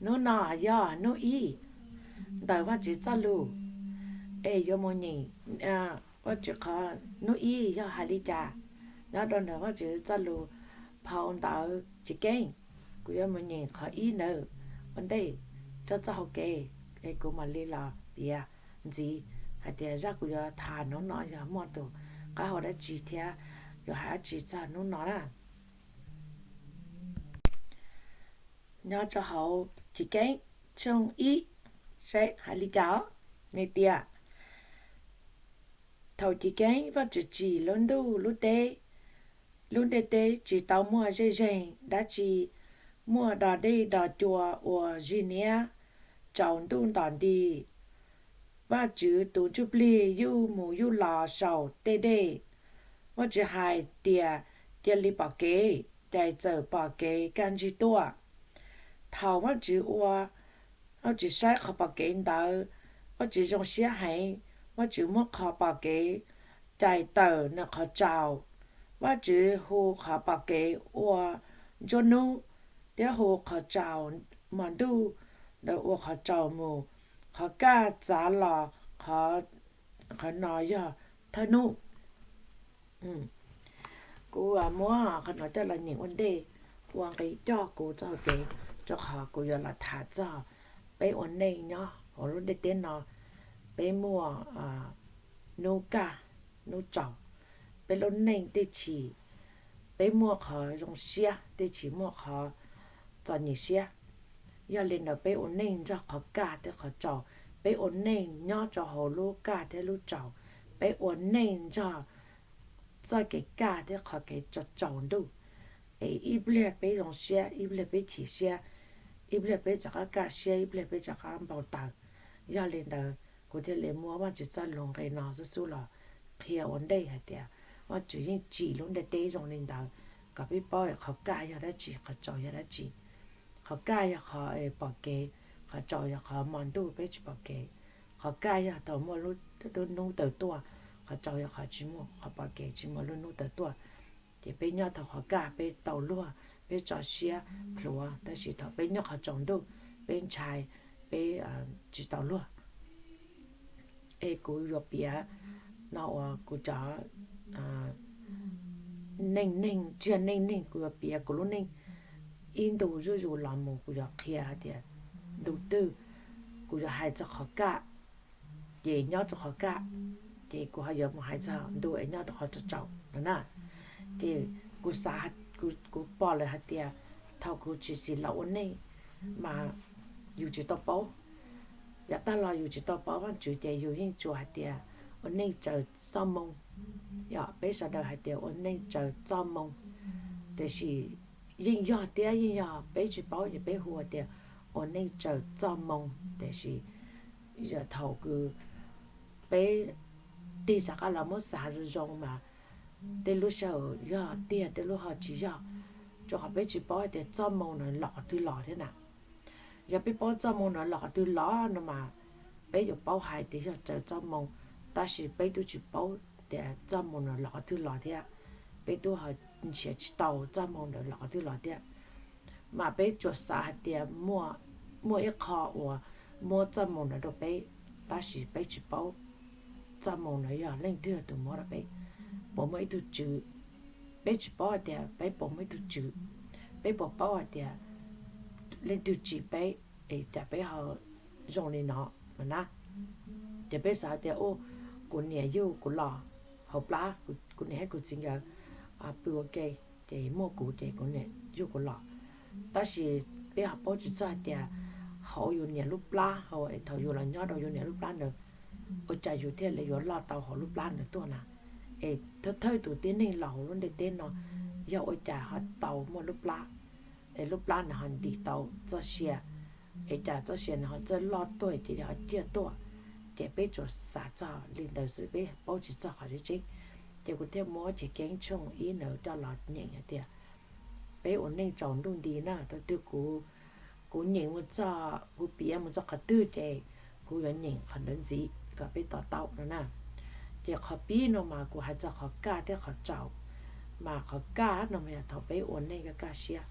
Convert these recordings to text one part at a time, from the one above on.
Hnub no yog hnub ib ntawm Vajtswv txoj lus, es yuav mus nyeem Vajtswv qhov hnub ib yog hais li cas. Nyob rau ntawm Vajtswv txoj lus phau ntawv Chiv Keeb, kuv yuav mus nyeem qhov ib ntawd ua ntej tso txoj hau kev, es kuv mam li los piav ntxiv hais tias zaj kuv yuav tham hnub no yog muaj tus qab hau dab tsi thiab yuav hais dab tsi txog hnub no na. Nyob rau hauv Chiv Keeb tshooj ib, saib hais li cas os, nws tias, thaum Chiv Keeb Vajtswv tsim lub ntuj lub teb, lub ntiaj teb tsis tau muaj zej zeeg dab tsi, muaj dos dej dos cua uas zij niab, tsaus ntuj nto nti. Vajtswv tus ntsuj plig yuj mus yuj los saum tej dej. Vajtswv hais tias, cia li pom kev, ces txawm pom kev kaj ntsig tuaj. Thaum Vajtswv ua, Vajtswv saib qhov pom kev ntawd, Vajtswv zoo siab heev. Vajtswv muab qhov pom kev cais tawm nws qhov tsaus. Vajtswv hu qhov pom kev ua ntsuab hnub, thiab hu qhov tsaus hmo ntuj ntawd ua qhov tsaus mus. Qhov kaj txav los qhov no yog thawj hnub. Kuv muab qhov no coj los nyeem ua ntej, ua nqi coj kuv txoj hau kev, rau qhov kuv yuav los tham txog peb ua neej nyob hauv lub ntiaj teb no, peb muaj hnub kaj hnub tsaus, peb lub neej tej chim, peb muaj qhov zoo siab tej chim muaj qhov txom nyem siab. Yog li ntawd peb ua neej nrog qhov kaj thiab qhov tsaus, peb ua neej nyob rau hauv lub kaj thiab lub tsaus, peb ua neej nrog txoj kev kaj thiab qhov kev tsaus tsaus ntuj. Es ib pliag peb zoo siab, ib pliag peb chim siab, ib pliag peb rov qab kaj siab, ib pliag peb rov qab npau taws. Yog li ntawd kuv thiaj li muab Vajtswv txoj lus nqe no xub xub los qhia ua ntej hais tias Vajtswv yeej tsim lub ntiaj teb zoo li ntawd kom peb paub qhov kaj yog dab tsi, qhov tsaus yog dab tsi. Qhov kaj yog qhov pom kev, qhov tsaus yog qhov hmo ntuj peb tsis pom kev. Qhov kaj yog thaum muaj lub hnub tawm tuaj, qhov tsaus yog qhov tsis muaj, qhov pom kev tsis muaj lub hnub tawm tuaj. Ces peb nyob thaum qhov kaj peb tau luag, peb tso siab plhuav, tab sis thaum peb nyob qhov tsaus ntuj peb ntshai, peb tsis tau luag. Es kuv yuav piav no uas kuv cov neej neeg, tsiaj neej neeg, kuv yuav piav kuv lub neej ib ntu zuj zus los mus, kuv yuav qhia hais tias ntu twg kuv yuav hais txog qhov kaj, ces nyob rau qhov kaj, ces kuv ho yuav mus hais txog ntu es nyob rau qhov tsaus tsaus no na. Ces kuv xav, kuv pom lawm hais tias thaum kuv tsis xis los ua neej mas yus tsis tau paub. Yav tag los yus tsis tau paub Vajtswv ces yus yeej tsuas hais tias ua neej tsaws txoj moo. Yog peb sawv daws hais tias ua neej tsaws txoj moo, tiam sis yeej yog thiab yeej yog peb tsis paub ces peb hu tias ua neej tsaws txoj moo. Tiam sis thaum kws peb tig rov qab los muab xav zoo zoo mas tej lub sij hawm yog tiag tej lub ho tsis yog, rau qhov peb tsis paub hais tias txoj moo no los qhov twg los thiab na. Yog peb paub txoj moo no los qhov twg los no mas peb yuav paub hais tias yog tsaws txoj moo, tab sis peb twb tsis paub tias txoj moo no los qhov twg los thiab, peb twb ho nrhiav tsis tau txoj moo ntawd los qhov twg los thiab. Mas peb tsuas xav hais tias muaj ib qho uas muab txoj moo ntawd rau peb, tab sis peb tsis paub txoj moo ntawd yog leej twg tus muab rau peb, puas muaj ib tug tswv. Peb tsis paub hais tias peb puas muaj ib tug tswv, peb puas paub hais tias leej twg tsim peb es cas peb ho zoo li no na. Ces peb xav tias u, kuv niam yug kuv los hauv plab, kuv niam thiab kuv txiv nkawd pw ua ke, ces muaj kuv ces kuv niam yug kuv los. Tab sis peb ho paub tsis txog hais tias hauv yus niam lub plab, hauv es thaum yus los nyob rau yus niam lub plab ntawd, ua cas yus thiaj li yuav loj tau hauv lub plab ntawd tuaj na. Es thawj thawj tus tib neeg los hauv lub ntiaj teb no yog ua cas ho tau muaj lub plab, es lub plab ntawd ho ntis tau txoj sia, es cas txoj sia ntawd ho txawj loj tuaj ces ho ciaj tuaj. Ces peb tsuas xav txog li ntawd xwb, peb paub tsis txog qhov tseeb tseeb. Ces kuv thiaj muab Chiv Keeb tshooj ib ntawd coj los nyeem hais tias peb ua neej tsaus ntuj nti na, thaum twg kuv nyeem mus txog, kuv piav mus txog qhov twg ces kuv yuav nyeem qhov ntawd ntxiv kom peb to taub no na. Ces qhov pib no mas kuv hais txog qhov kaj thiab qhov tsaus. Mas qhov kaj no mas yog thaum peb ua neej kaj kaj siab,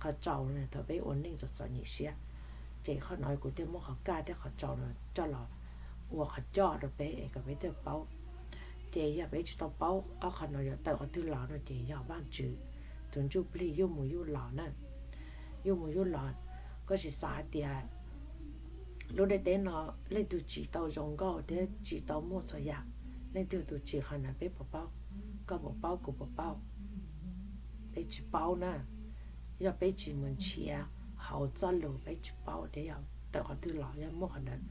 qhov tsaus no thaum peb ua neej txom txom nyem siab. Ces qhov no kuv thiaj muab qhov kaj thiab qhov tsaus no coj los ua qhov coj rau peb es kom peb thiaj paub. Ces yog peb tsis tau paub ob qhov no yuav tawm qhov twg los no ces yog Vaajtswv tus ntsuj plig yuj mus yuj los na, yuj mus yuj los. Koj sim xav hais tias lub ntiaj teb no leej twg tsim tau zoo nkauj thiab tsim tau muaj txhua yam, leej twg tus tsim qhov ntawd peb puas paub? Koj puas paub? Kuv puas paub? Peb tsis paub na. Yog peb tsis mus nrhiav hauv txoj lus peb tsis paub tias yog tawm qhov twg los yog muaj qhov ntawd.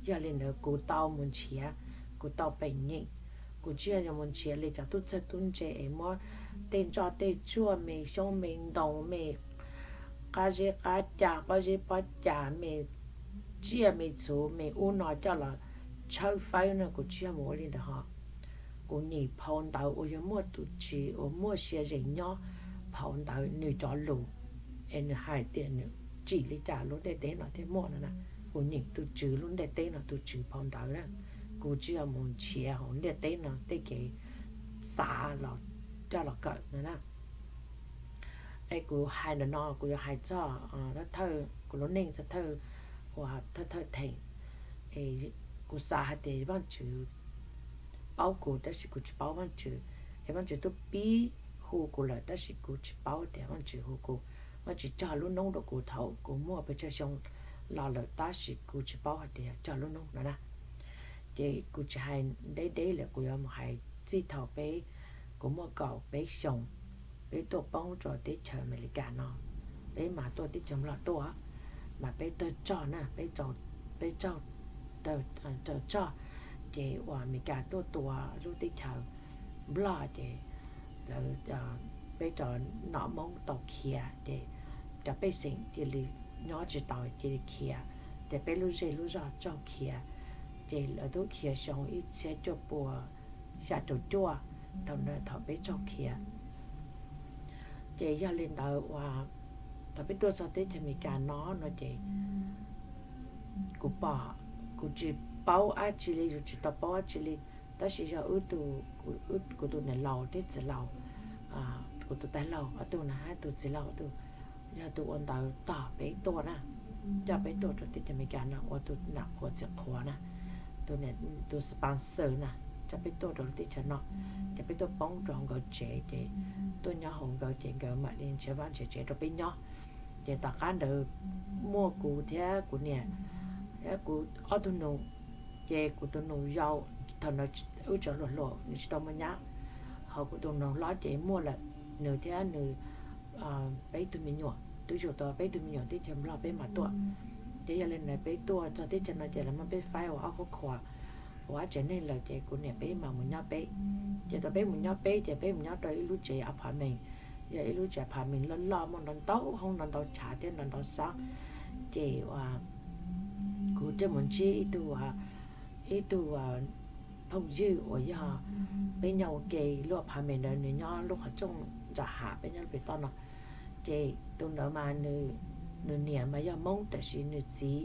Yog li ntawd kuv tau mus nrhiav, kuv tau peem nyeem. Kuv tsis yog mus nrhiav li cov tub txawj tub ntse es muab tej ntsoj tej tsuag, me xyoob me ntoo, me qab zeb qab ca, pob zeb pob ca, me tsiaj me txhu, me ub no coj los tshawb fawb no, kuv tsis yog mus ua li ntawd ho. Kuv nyeem phau ntawv uas yog muaj tus tswv uas muaj sia ze nyob, phau ntawv nws cov lus es nws hais tias nws tsim li cas lub ntiaj teb no thiaj muaj no na. Kuv nyeem tus tswv lub ntiaj teb no tus tswv phau ntawv na. Kuv tsis yog mus nrhiav hauv ntiaj teb no tej kev xav los coj los kawm no na. Es kuv hais ntawm no kuv yuav hais txog thawj thawj, kuv lub neej thawj thawj uas thawj thawj theem. Kuv xav hais tias Vaajtswv paub kuv tab sis kuv tsis paub Vaajtswv, es Vaajtswv twb pib hu kuv lawm tab sis kuv tsis paub tias Vaajtswv hu kuv. Vaajtswv cog lub noob rau kuv thaum kuv muaj pes tsawg xyoo los lawm tab sis kuv tsis paub hais tias cog lub noob no na. Ces kuv tsis hais deb deb lawm, kuv yuav mus hais txij thaum peb, kuv muaj kaum peb xyoos, peb tuaj poob rau teb chaws Amelikas no, peb mas tuaj teb chaws Nplog tuaj, mas peb tawg tsog na, peb tsaug, peb tsaug, tawg tsog, ces uas Amelikas tuaj tua lub teb chaws Nplog ces lawv, peb cov nom Hmoob tau khiav ces cov pej xeem cia li nyob tsis tau cia li khiav, ces peb lub zej lub zog tsaug khiav, ces lawv twb khiav xyoo ib txhiab cuaj pua xya caum cuaj, thaum ntawd thaum peb tsaug khiav. Ces yog li ntawd uas thaum peb tuaj txog teb chaws Amelikas no no ces kuv pom, kuv tsis paub dab tsi li, yus tsis tau paub dab tsi li, tab sis yog wb tus, kuv tus niam laus thiab txiv laus, kuv tus tais laus ob tug na hab tus txiv laus ob tug, yog tus ua ntawv tos peb tuaj na, coj peb tuaj rau teb chaws Amelikas no ua tus nam qhuav txiv qhuav na, tus sponsor na, coj peb tuaj rau lub teb chaws no, ces peb tuaj poob rau hauv nkawd tsev ces tuaj nyob hauv nkawd ces nkawd mam li nrhiav vaj nrhiav tsev rau peb nyob. Ces tom qab ntawd muaj kuv thiab kuv niam, thiab kuv ob tug nus, ces kuv tus nus yau, thaum ntawd wb tseem hluas hluas nws tsis tau muaj nyab, ho kuv tus nus hlob ces muaj lawm, nws thiab nws peb tug me nyuam, twb yug tau peb tug me nyuam teb chaws Nplog peb mam tuaj. Ces yog li ntawd peb tuaj txog teb chaws no ces lawv muab peb faib ua ob khub khua, ua ob tsev neeg lawm ces kuv niam peb mam mus nyob peb. Ces thaum peb mus nyob peb ces peb mus nyob rau ib lub tsev apartment, yog ib lub tsev apartment loj loj muaj ntau ntau hoob ntau ntau chav thiab ntau ntau xob. Ces kuv thiaj mus ntsib ib tug, ib tug phooj ywg uas yog peb nyob ua ke lub apartment ntawd, nws nyob lub qhov rooj ntawm hav, peb nyob lub pem toj no. Ces tus ntawd mas nws niam mas yog Hmoob tab sis nws txiv,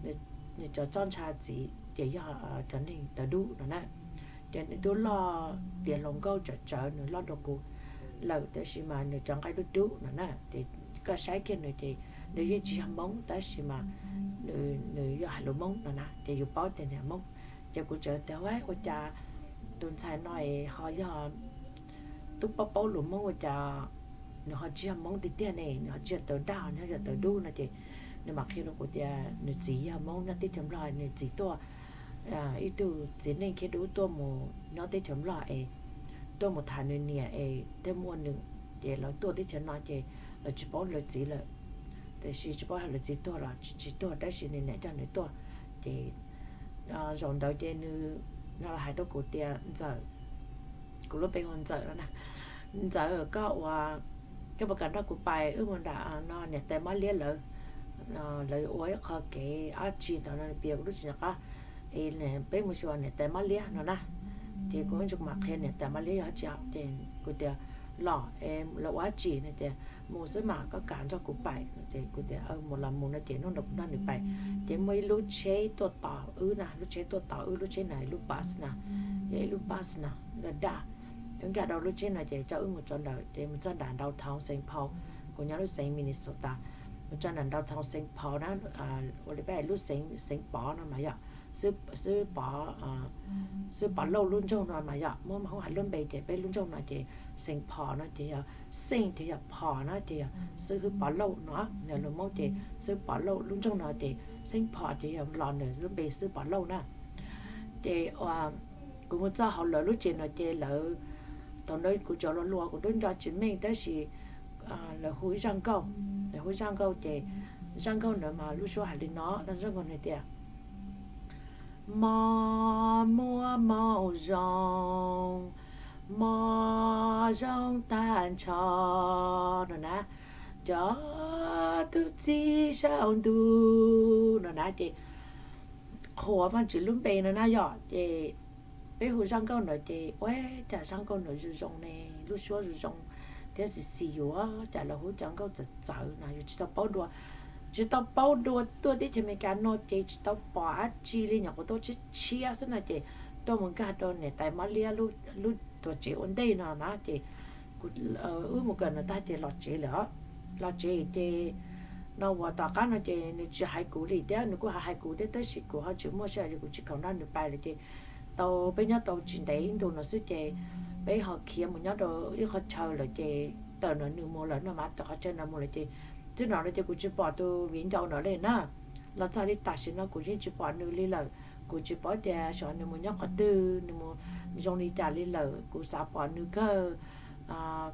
nws cov txoj ntsha txiv ces yog cov neeg tawv dub no na. Ces nws twb loj tiav hluas nkauj tsawv tsawv, nws loj dua kuv lawm tab sis mas nws cov nqaij dub dub no na. Ces koj saib kiag nws ces nws yeej tsis yog Hmoob tab sis mas nws yog hais lus Hmoob no na, ces yus paub tias nws yog Hmoob. Ces kuv txawm tias, ua cas tus ntxhais no es ho yog tub paub paub lus Hmoob ua cas nws ho tsis yog Hmoob tiag tiag ne, nws ho tsis yog tawv daj, nws ho yog tawv dub no. Ces nws mam qhia rau kuv tias nws txiv yog Hmoob nyob teb chaws Nplog, nws txiv tuaj, ib tug txiv neej khiav dub tuaj mus nyob teb chaws Nplog es tuaj mus tham nws niam es thiaj muaj nws. Ces lawv tuaj teb chaws no ces lawv tsis paub lawv txiv lawm, tiam sis tsis paub lawv txiv tuag los tsis tuag tab sis nws niam coj nws tuaj. Ces zaum ntawd ces nws no los hais rau kuv tias, Ntxawm, kuv lub npe hu Ntxawm no na, Ntxawm, koj ua, koj puas kam nrog kuv pais wb mus nram no niam tais Mob Liab lawv, lawv ua ib qho kev dab tsi ntawd no piav kuv lub tsis nco qab, es peb mus xyuas niam tais Mob Liab no na. Ces kuv ua ntsis kuv mam qhia niam tais Mob Liab yog dab tsi. Ces kuv tias, los, lawv ua dab tsi no? Tias mus xwb mas koj kam nrog kuv pais no. Ces kuv tias mus los mus no ces hnub ntawd kuv nrog nws pais. Ces muaj ib lub tsheb tuaj tos wb na, lub tsheb tuaj tos wb, lub tsheb na lub bus na, yog ib lub bus no daj daj. Wb nkag rau lub tsheb no ces coj wb mus txog ntawd, ces mus txog nram downtown Saint Paul, kuv nyob lub xeev Minnesota. mus txog nram downtown Saint Paul na, ua li peb lub xeev Pov no mas yog, xwb Pov, xwb Pov Lauj lub nroog no mas yog, muab hais lub npe ces peb lub nroog no ces Saint Paul no ces yog Saint ces yog Paul na ces yog xwb hwb Pov Lauj no, yog lus Hmoob ces xwb Pov Lauj lub nroog no ces Saint Paul ces yog los ntawm lub npe xwb Pov Lauj na. Ces kuv mus txog hauv lawv lub tsev no ces lawv, thaum ntawd kuv cov luag luag kuv twb nco tsis meej tab sis lawv hu ib zaj nkauj, lawv hu zaj nkauj ces zaj nkauj ntawd mas lub suab hais li no, zaj nkauj hais tias, Mos muaj mos zoo, mos zoo tag nrho no na, cov tub txib saum ntuj no na ces qhuas Vaajtswv lub npe no na yom. Ces peb hu zaj nkauj ntawd ces ua cas zaj nkauj ntawd zoo zoo ne, lub suab zoo zoo thiab xis xis yuav cas lawv hu cov nkauj txawv txawv no yus tsis tau paub dua, tsis tau paub dua tuaj teb chaws Amelikas no ces tsis tau pom dab tsi li, nyuam qhuav tuaj tshiab tshiab xwb no ces tuaj mus nkag rau niam tais Mob Liab lub tuam tsev ua ntej no na ces wb mus kawm ntawv tag ces los tsev lawm. Los tsev ces no uas tom qab no ces nws tsis hais kuv li thiab, nws kuj hais hais kuv thiab tab sis kuv ho tsis muaj sij hawm li, kuv tsis khoom nrog nws pais lawm ces tau peb nyob tau tsis ntev ib ntus no xwb ces peb ho khiav mus nyob rau ib qhov chaw lawm ces tawm ntawm nws mus lawm no mas, tawm qhov chaw ntawd mus lawm ces txij no no ces kuv tsis pom tus viv ncaus ntawd li na. Los txog li tam sim no kuv yeej tsis pom nws li lawm, kuv tsis paub tias xyov nws mus nyob qhov twg, nws mus zoo li cas li lawm, kuv xav pom nws kawg.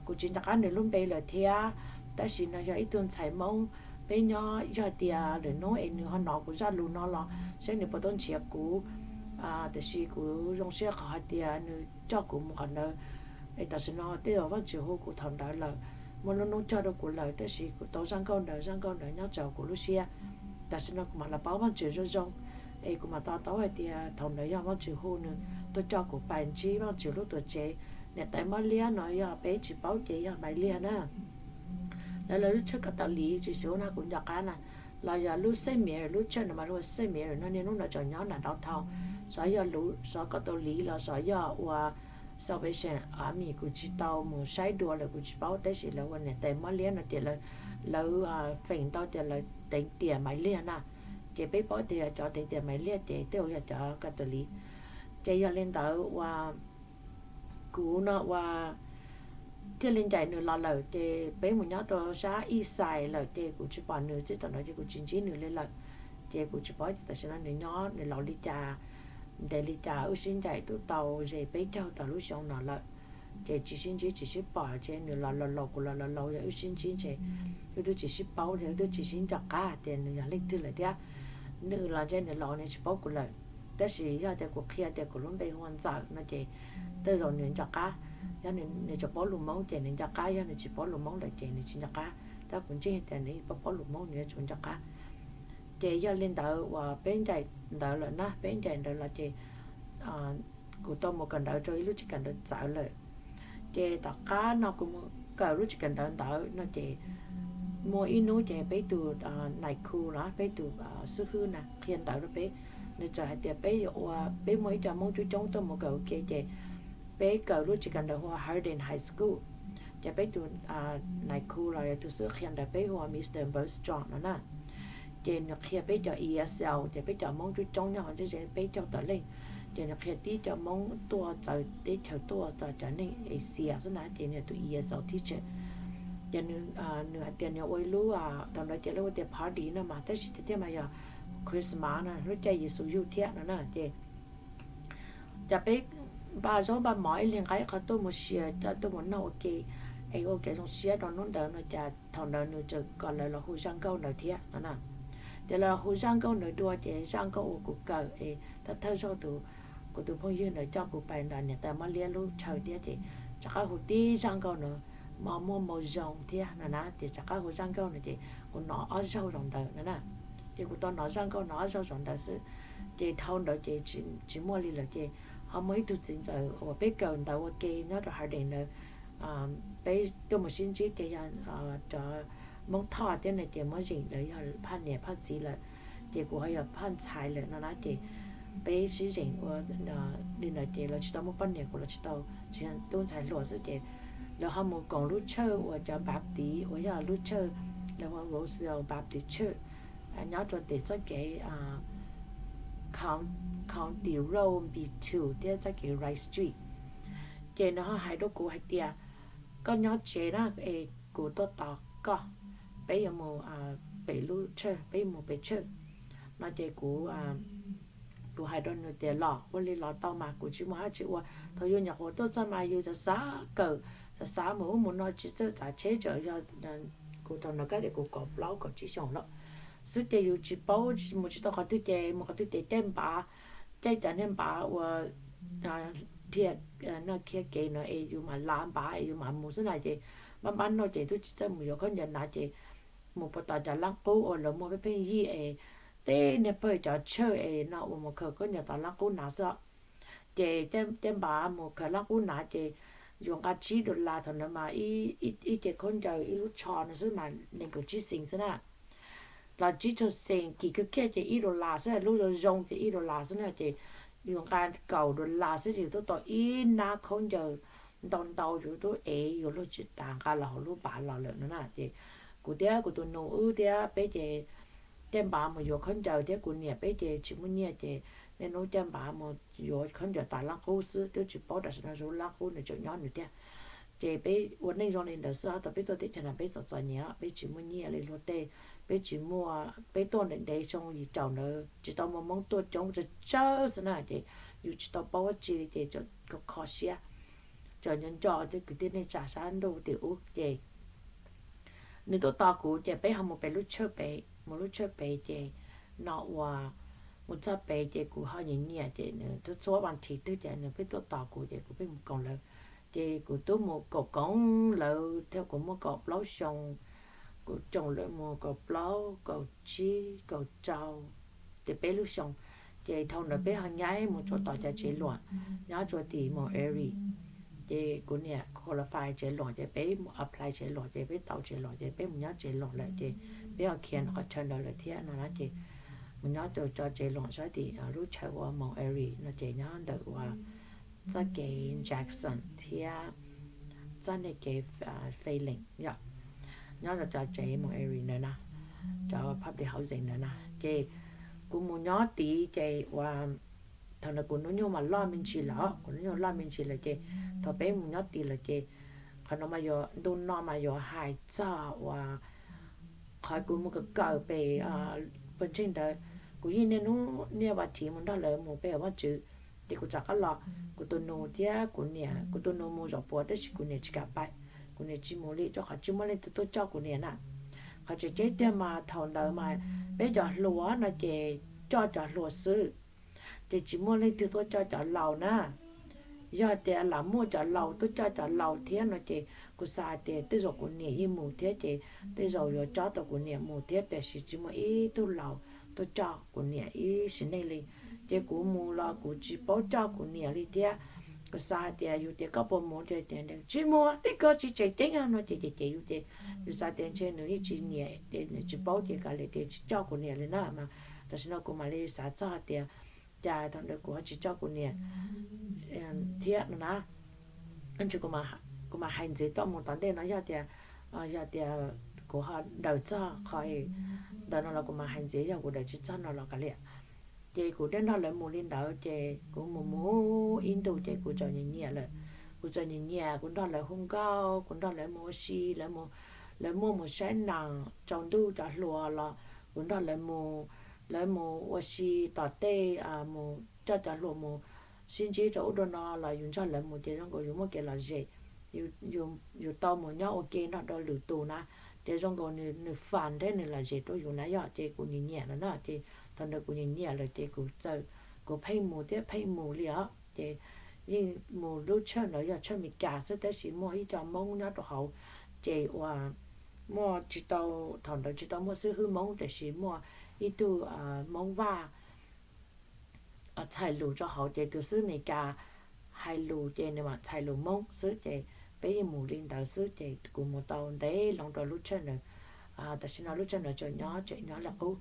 Kuv tsis nco qab nws lub npe lawm thiab, tab sis no yog ib tug ntxhais Hmoob peb nyob, yog tias lwm hnub es nws ho hnov kuv zaj lus no los saib nws puas tuaj nrhiav kuv. Tiam sis kuv zoo siab qhov hais tias nws coj kuv mus qhov ntawd, es tam sim no tej zaum Vaajtswv hu kuv thaum ntawd lawm, muaj lub hnub cog rau kuv lawm, tab sis kuv tau zaj nkauj ntawd, zaj nkauj ntawd nyob tsawv kuv lub siab. Tam sim no kuv mam los paub Vaajtswv zoo zoo, es kuv mam to taub hais tias thaum ntawd yog Vaajtswv hu nws tuaj coj kuv pais ntsib Vaajtswv lub tuam tsev. Niam tais Mob Liab no yog peb tsis paub ces yog Maiv Liag na, lawv lawv lub tshawj Kav Tos Liv tsis xyov na kuv nco qab na, los yog lub Saint Mary lub tshawj no mas hu ua Saint Mary no, niaj hnub no tseem nyob nram downtown. Xyov yog lub, xyov Kav Tos Liv los xyov yog ua Salvation Army, kuv tsis tau mus saib dua lawm kuv tsis paub, tab sis lawv ua niam tais Mob Liab no ces lawv feem ntau tias lawv teev tiam Maiv Liag na, ces peb paub tias yog cov teev tiam Maiv Liag ces tej zaum yog cov Kav Tos Liv. Ces yog li ntawd ua kuv no ua thiaj li ncaim nws los lawm ces peb mus nyob rau sab East Side lawm ces kuv tsis pom nws, txij thaum ntawd ces kuv tsis ntsib nws li lawm. Ces kuv tsis paub tias tam sim no nws nyob nws laus li cas, ntev li cas, wb sib ncaim twb tau ze peb caug tawm lub xyoo no lawm. Ces tsis sib ntsib tsis sib pom ces nws los laus laus kuv los laus laus, yog wb sib ntsib ces wb twb tsis sib paub li, wb twb tsis sib nco qab tias nws yog leej twg lawm thiab. Nws los ntshe nws laus nws tsis paub kuv lawm, tab sis yog tias kuv qhia tias kuv lub npe hu ua Ntxawm no ces tej zaum nws nco qab. Yog nws tseem paub lus Hmoob ces nws nco qab, yog nws tsis paub lus Hmoob lawm ces nws tsis nco qab, tab kuv ntseeg tias nws paub paub lus Hmoob nws yuav tsum nco qab. Ces yog li ntawd uas peb ncaim ntawd lawm na, peb ncaim ntawd los ces kuv tau mus kawm ntawv rau ib lub tsev kawm ntawv txawv lawm. Ces tom qab no kuv mus kawm lub tsev kawm ntawv ntawd no ces muaj ib hnub ces peb tus nais khu los peb tus xib hwb na qhia ntawv rau peb, nws txawm hais tias peb yuav ua, peb muaj ib co Hmoob coob coob tuaj mus kawm ua ke ces peb kawm lub tsev kawm ntawv hu ua Harding High School. Ces peb tus nais khu los yog tus xib hwb qhia ntawv peb hu ua Mr Bergstrom no na. Ces nws qhia peb cov E S L ces peb cov Hmoob coob coob nyob hauv ntsej ze peb caug tawm leej. Ces nws qhia tib cov Hmoob tuaj txawv teb chaws tuaj, cov neeg Asia xwb na, ces nws yog tus E S L teacher. Ces nws hais tias nws ua ib lub, thaum ntawd ces lawv ua tias party no mas, tab sis tiag tiag mas yog Christmas no, lub caij Yexus yug thiab no na. Ces cas peb npaj zaub npaj mov ib leeg nqa ib qho tuaj mus sia, coj tuaj mus noj ua ke, es ua kev zoo siab rau hnub ntawd no cas thaum ntawd nws txawm kom lawv los hu zaj nkauj ntawd thiab no na. Ces lawv los hu zaj nkauj ntawd dua ces zaj nkauj uas kuv kawm es thawj thawj zaug tus, kuv tus phooj ywg ntawd coj kuv pais ntawm niam tais Mob Liab lub chaw thiab ces rov qab hu tib zaj nkauj no, mos muaj mos zoo thiab no na. Ces rov qab hu zaj nkauj no ces kuv hnov ob zaug zaum ntawd no na. Ces kuv tau hnov zaj nkauj no ob zaug zaum ntawd xwb, ces dhau ntawd ces tsis muaj li lawm. Ces ho muaj ib tug txiv ntxawm uas peb kawm ntawv ua ke nyob rau Harding ntawd, peb tuaj mus sib ntsib ces yog cov Hmoob Thoj thiab no ces muab zeem lawv yog phaj niam phaj txiv lawm, ces kuv ho yog phaj ntxhais lawm no na. Ces peb sib zeem ua li ntawd ces lawv tsis tau muaj poj niam, kuv los tsis tau, tsis yog tub ntxhais hluas xwb ces lawv ho mus koom lub tshawj uas cov Npab Tiv uas yog lub tshawj lawv hu ua Roseville Baptist Church, nyob rau tim txoj kev County Road B two thiab txoj kev Wright Street. Ces nws ho hais rau kuv hais tias, koj nyob tsev na es kuv tuaj tos koj, peb yuav mus pem lub church, peb yuav mus pem church no ces kuv kuv hais rau nws tias los ua li los tau mas kuv tsis muaj dab tsi ua. Thaum yus nyuam qhuav tuaj txog mas yus xav xav kawm, xav xav mus ub mus no tsis txawj tsav tsheb, tseem yog kuv thaum ntawd kab tias kuv kaum plaub kaum tsib xyoos lawm xwb ces yus tsis paub mus tsis tau qhov twg ces mus qhov twg ces caij npav, caij cov niag npav uas dhia no khiav kev no es yus mam lav npav es yus mam mus xwb na ces npab npab no ces twb tsis txawj mus yuav khaub ncaws hnav ces mus puas tos cov lab qub uas lawv muag pheej pheej yig es tej niag pawg cov church es no uas mus khaws khaub ncaws tos lab qub hnav xwb. Ces caij npav mus khaws lab qub hnav ces yus nqa tsib dollar, thaum ntawd mas ib ce khaub ncaws ib lub tsho no xwb mas nees nkaum tsib xees xwb na. Los tsib caug xees, kim kiag kiag ces ib dollar xwb, lub zoo zoo ces ib dollar xwb na ces yus nqa kaum dollar xwb ces yus twb tau ib nab khaub ncaws ntau ntau, yus twb ev yus luag tsis tas nqa los hauv lub npav los lawm no na. Ces kuv thiab kuv tus nus wb thiab peb ces caij npav mus yuav khaub ncaws thiab kuv niam peb ces tsis muaj nyiaj ces niaj hnub caij npav mus yuav khaub ncaws tas lab qub xwb, twb tsis paub tam sim no lub lab qub nws tseem nyob nws thiab. Ces peb ua neej zoo li ntawd xwb, thaum peb tuaj teb chaws no peb txom txom nyem peb tsis muaj nyiaj li luag tej, peb tsis muaj, peb tuaj ntev ntev xyoo yim caum ntawd tsis tau muaj Hmoob tuaj coob, tsawg tsawg xwb na ces yus tsis tau paub dab tsi li ces kho kho siab, tseem nco nco tej kwv tij neej tsa sab ntuj tim ub ces nws tuaj tos kuv ces peb ho mus pem lub church pem, mus lub church pem ces no uas mus txog pem ces kuv ho nyiam nyiam ces nws txhua txhua vas thiv twg ces nws pheej tuaj tos kuv ces kuv pheej mus koom lawv. Ces kuv twb mus koom koom lawv thiab kuv muaj kaum plaub xyoo, kuv koom lawv mus kaum plaub, kaum tsib, kaum rau, ces peb lub xyoo. Ces dhau ntawd peb ho nyaib mus rau tom cov tsev luam nyob rau tim Mount Airy. Ces kuv niam qualify tsev luam ces peb mus apply tsev luam ces peb tau tsev luam ces peb mus nyob tsev luam lawm ces peb ho khiav ntawm qhov chaw ntawd lawm thiab no na ces mus nyob rau cov tsev luam sab tim lub chaw ua Mount Airy no ces nyob ntawm uas txoj kev Jackson thiab txoj niag kev Fairlane yom, nyob rau cov tsev Mount Airy ntawd na, cov public housing ntawd na. Ces kuv mus nyob tid ces uas thaum ntawd kuv hnub nyoog mas loj me ntsis lawm, kuv hnub nyoog loj me ntsis lawm ces thaum peb mus nyob tid lawm ces qhov no mas yuav ntu no mas yuav hais txog uas qhov kuv mus kawm kawm pem pawg ntseeg ntawd. Kuv yeej niaj hnub niaj vas thiv mus nrog lawv mus pem Vaj Tswv. Ces kuv rov qab los, kuv tus nus thiab kuv niam, kuv tus nus mus zaum puav tab sis kuv niam tsis kam pais, kuv niam tsis mus li rau qhov tsis muaj leej twg tuaj coj kuv niam na. Qhov tseem ceeb tiag mas thaum ntawd mas peb cov hluas no ces coj cov hluas xwb, ces tsis muaj leej twg tuaj coj cov laus na. Yog tias lam muaj cov laus tuaj coj cov laus thiab no ces kuv xav hais tias tej zaum kuv niam yeej mus thiab ces tej zaum yuav cob tau kuv niam mus thiab, tiam sis tsis muaj ib tug laus tuaj coj kuv niam ib sim neej li. Ces kuv mus los kuv tsis paub coj kuv niam li thiab. Kuv xav hais tias yus tias koj puas mus, tias tsis mus, tej koj tsis tseem ceeb no ces ces ces yus ces yus xav tias ntshe nws yeej tsis nyiam ces nws tsis paub ces kav liam ces tsis coj kuv niam li na mas. Tam sim no kuv mam li xav txog hais tias cas thaum ntawd kuv ho tsis coj kuv niam thiab no na. Kuv mam hais ntxiv tuaj mus tom ntej no yog tias, yog tias kuv ho daws txog qhov ntawd no los kuv mam hais ntxiv, yog kuv daws tsis txog no los kav liam. Ces kuv thiaj nrog lawv mus li ntawd ces kuv mus mus ib ntus ces kuv txawm nyiam nyiam lawm. Kuv txawm nyiam nyiam, kuv nrog lawv hu nkauj, kuv nrog lawv mus ua si, lawv muaj mus saib nees tsaus ntuj cov hluas los kuv nrog lawv mus, lawv mus ua si tom tej, mus coj cov hluas mus sib ntsib rau ub rau no los yus nrog lawv mus ces zoo nkaus yus muaj kev lom zem, yus tau mus nyob ua ke nrog rau lwm tus na, ces zoo nkaus nws fun thiab nws lom zem rau yus na yom. Ces kuv nyiam nyiam lawm na, ces thaum ntawd kuv nyiam nyiam lawm ces kuv txawm, kuv pheej mus thiab pheej mus li os. Ces yeej mus lub church ntawd yog church Amelikas xwb tab sis muaj ib co Hmoob nyob rau hauv, ces uas muaj tsis tau, thaum ntawd tsis tau muaj xib hwb Hmoob tiam sis muaj ib tug Hmoob Vaj txhais lus rau hauv ces tus xib hwb Amelikas hais lus ces nws mam txhais lus Hmoob xwb ces peb yeej mus li ntawd xwb ces kuv mus tau ntev loo rau lub church ntawd. Tam sim no lub church ntawd tseem nyob, tseem nyob li qub.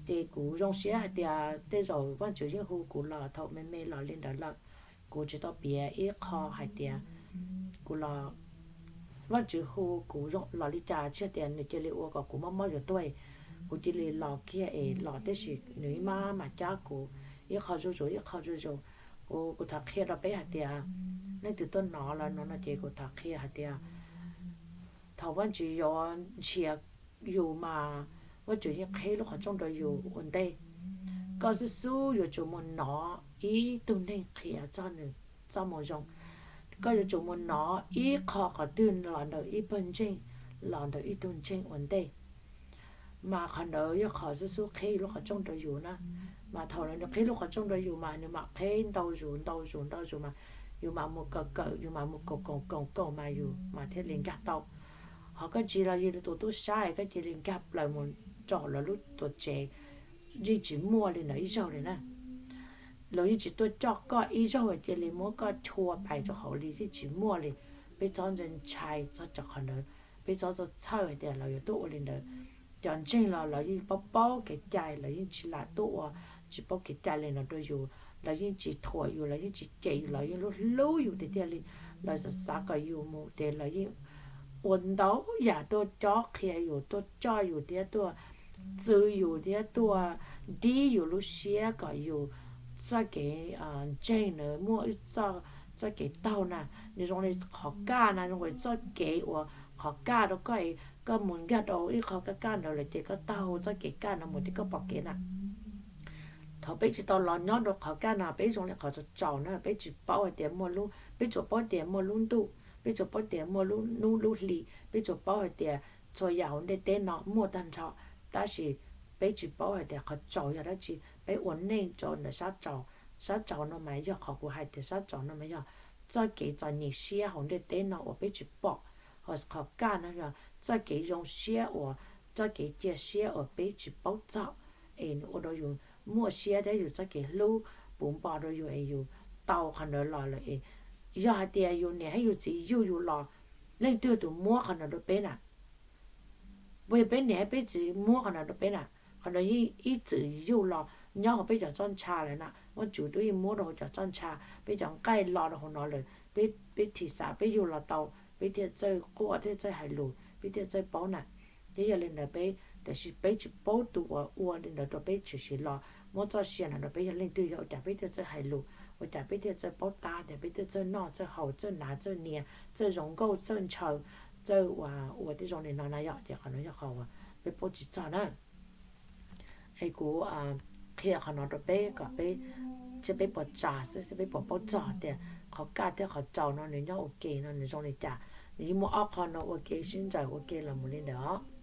Ces kuv zoo siab hais tias tej zaum Vajtswv yeej hu kuv los thaum me me los li ntawd lawm. Kuv tsis tau piav ib qho hais tias kuv los Vajtswv hu kuv zoo los li cas, tsis tias nws cia li ua kom kuv mob mob yuav tuag, kuv cia li los kiag es los, tiam sis nws ib mab mas cab kuv ib qho zuj zus ib qho zuj zus. Kuv, kuv thov qhia rau peb hais tias, leej twg tuaj hnov los no no ces kuv thov qhia hais tias, thaum Vajtswv yuav nrhiav yus mas Vajtswv yeej qhib lub qhov rooj rau yus ua ntej. Koj xub xub yuav tsum mus hnov ib tug neeg qhia txog nws txoj moo zoo. Koj yuav tsum mus hnov ib qho qhov twg los ntawm ib pawg ntseeg, los ntawm ib tug ntseeg ua ntej. Mas qhov ntawd yog qhov xub xub qhib lub qhov rooj rau yus na. Mas thaum nws qhib lub qhov rooj rau yus mas nws mam qhib ntau zus ntau zus ntau zus mas yus mam mus kawm kawm, yus mam mus koom koom koom koom mas yus mam thiaj li nkag tau. Ho koj tsis los yog tus tub sab es koj cia li nkag plaws mus rau lawv lub tuam tsev, yeej tsis muaj li ntawd ib zaug li na. Lawv yeej tsis tuaj coj koj ib zaug cia li muab koj chua pais rau hauv li, yeej tsis muaj li. Peb txhob ntshai ntshai txog cov qhov ntawd, peb txhob txhob txhawj hais tias lawv yuav tuaj ua li ntawd. Cov ntseeg los lawv yeej paub paub kev cai, lawv yeej tsis lam tuaj ua tsis paub kev cai li no rau yus, lawv yeej tsis thuam yus, lawv yeej tsis cem yus, lawv yeej hlub hlub yus tiag tiag li. Lawv xav xav kom yus mus ces lawv yeej ua ntau yam tuaj cob qhia yus, tuaj coj yus thiab tuaj txwv yus thiab tuaj dib yus lub siab kom yus txoj kev ntseeg na muaj wb txoj, txoj kev taug na. Nws zoo li qhov kaj na, zoo li txoj kev uas qhov kaj rau koj, koj mus nkag rau ib qho kaj kaj ntawd lawm ces koj taug txoj kev kaj no mus ces koj pom kev na. Thaum peb tsis tau los nyob rau qhov kaj no peb zoo li qhov tsaus tsaus na, peb tsis paub hais tias muaj lub, peb tsuas paub tias muaj lub ntuj, peb tsuas paub tias muaj lub hnub lub hli, peb tsuas paub hais tias txhua yam hauv ntiaj teb no muaj tag nrho, tab sis peb tsis paub hais tias qhov tsaus yog dab tsi. Peb ua neej rau ntawm sab tsaus, sab tsaus no mas yog qhov kuv hais tias sab tsaus no mas yog txoj kev txom nyem siab hauv ntiaj teb no uas peb tsis pom, ho qhov kaj no yog txoj kev zoo siab uas, txoj kev cia siab uas peb tsis paub txog, es nws ua rau yus muaj siab thiab yus txoj kev hlub puv npo rau yus es yus tau qhov ntawd los lawm es yog hais tias yus niam thiab yus txiv yug yus los, leej twg tus muab qhov ntawd rau peb na? Puas yog peb niam peb txiv muab qhov ntawd rau peb na? Qhov ntawd yeej ib txwm yug los nyob hauv peb cov txoj ntsha lawm na. Vajtswv twb yeej muab rau hauv cov txoj ntsha, peb cov nqaij los rau hauv no lawm, peb thim xav peb yug los tau peb thiaj txawj quaj thiaj txawj hais lus peb thiaj txawj paub na. Thiab yog li ntawd peb, tiam sis peb tsis paub tus uas ua li ntawd rau peb tshwm sim los muab txoj sia no rau peb yog leej twg, yog ua cas peb thiaj txawj hais lus, ua cas peb thiaj txawj paub tab, tias peb thiaj txawj noj txawj haus txawj hnav txawj hnia, txawj zoo nkauj txawj ntshaw, txawj ua, ua tej zoo li no na yom. Ces qhov no yog qhov uas peb paub tsis txog na. Es kuv qhia qhov no rau peb kom peb, thiaj peb puas tsa xwb, thiaj peb puas paub txog tias qhov kaj thiab qhov tsaus no nws nyob ua ke no nws zoo li cas. Nws yeej muaj ob qho no ua ke sib ntsawm ua ke los mus li ntawd os.